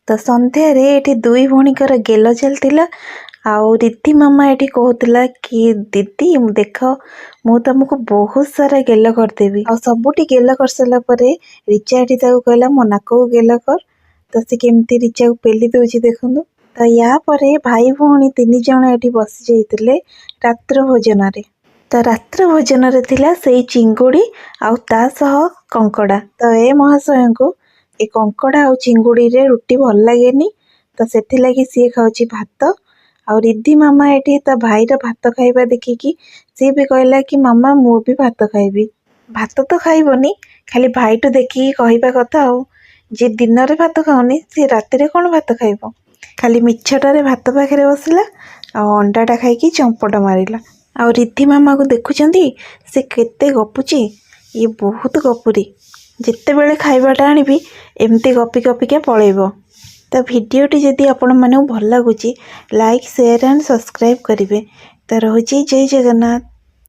ତ ସନ୍ଧ୍ୟାରେ ଏଠି ଦୁଇ ଭଉଣୀଙ୍କର ଗେଲ ଚାଲିଥିଲା ଆଉ ରିଦ୍ଧି ମାମା ଏଠି କହୁଥିଲା କି ଦିଦି, ଦେଖ, ମୁଁ ତମକୁ ବହୁତ ସାରା ଗେଲ କରିଦେବି। ଆଉ ସବୁଠି ଗେଲ କରିସାରିଲା ପରେ ରିଚା ଏଠି ତାକୁ କହିଲା, ମୋ ନାକକୁ ଗେଲ କର। ତ ସେ କେମିତି ରିଚାକୁ ପେଲି ଦେଉଛି ଦେଖନ୍ତୁ। ତ ୟା ପରେ ଭାଇ ଭଉଣୀ ତିନି ଜଣ ଏଠି ବସି ଯାଇଥିଲେ ରାତ୍ର ଭୋଜନରେ। ତ ରାତ୍ର ଭୋଜନରେ ଥିଲା ସେଇ ଚିଙ୍ଗୁଡ଼ି ଆଉ ତା ସହ କଙ୍କଡ଼ା। ତ ଏ ମହାଶୟଙ୍କୁ ଏ କଙ୍କଡ଼ା ଆଉ ଚିଙ୍ଗୁଡ଼ିରେ ରୁଟି ଭଲ ଲାଗେନି, ତ ସେଥିଲାଗି ସିଏ ଖାଉଛି ଭାତ। ଆଉ ରିଦ୍ଧି ମାମା ଏଠି ତା ଭାଇର ଭାତ ଖାଇବା ଦେଖିକି ସିଏ ବି କହିଲା କି ମାମା, ମୁଁ ବି ଭାତ ଖାଇବି। ଭାତ ତ ଖାଇବନି, ଖାଲି ଭାଇଠୁ ଦେଖିକି କହିବା କଥା। ଆଉ ଯିଏ ଦିନରେ ଭାତ ଖାଉନି, ସିଏ ରାତିରେ କ'ଣ ଭାତ ଖାଇବ? ଖାଲି ମିଛଟାରେ ଭାତ ପାଖରେ ବସିଲା ଆଉ ଅଣ୍ଡାଟା ଖାଇକି ଚମ୍ପଟ ମାରିଲା। ଆଉ ରିଦ୍ଧି ମାମାକୁ ଦେଖୁଛନ୍ତି, ସେ କେତେ ଗପୁଛି? ଇଏ ବହୁତ ଗପୁରୀ। ଯେତେବେଳେ ଖାଇବାଟା ଆଣିବି, ଏମିତି ଗପି ଗପିକା ପଳେଇବ। ତ ଭିଡ଼ିଓଟି ଯଦି ଆପଣମାନଙ୍କୁ ଭଲ ଲାଗୁଛି, ଲାଇକ୍, ସେୟାର ଆଣ୍ଡ ସବସ୍କ୍ରାଇବ୍ କରିବେ। ତ ରହୁଛି, ଜୟ ଜଗନ୍ନାଥ।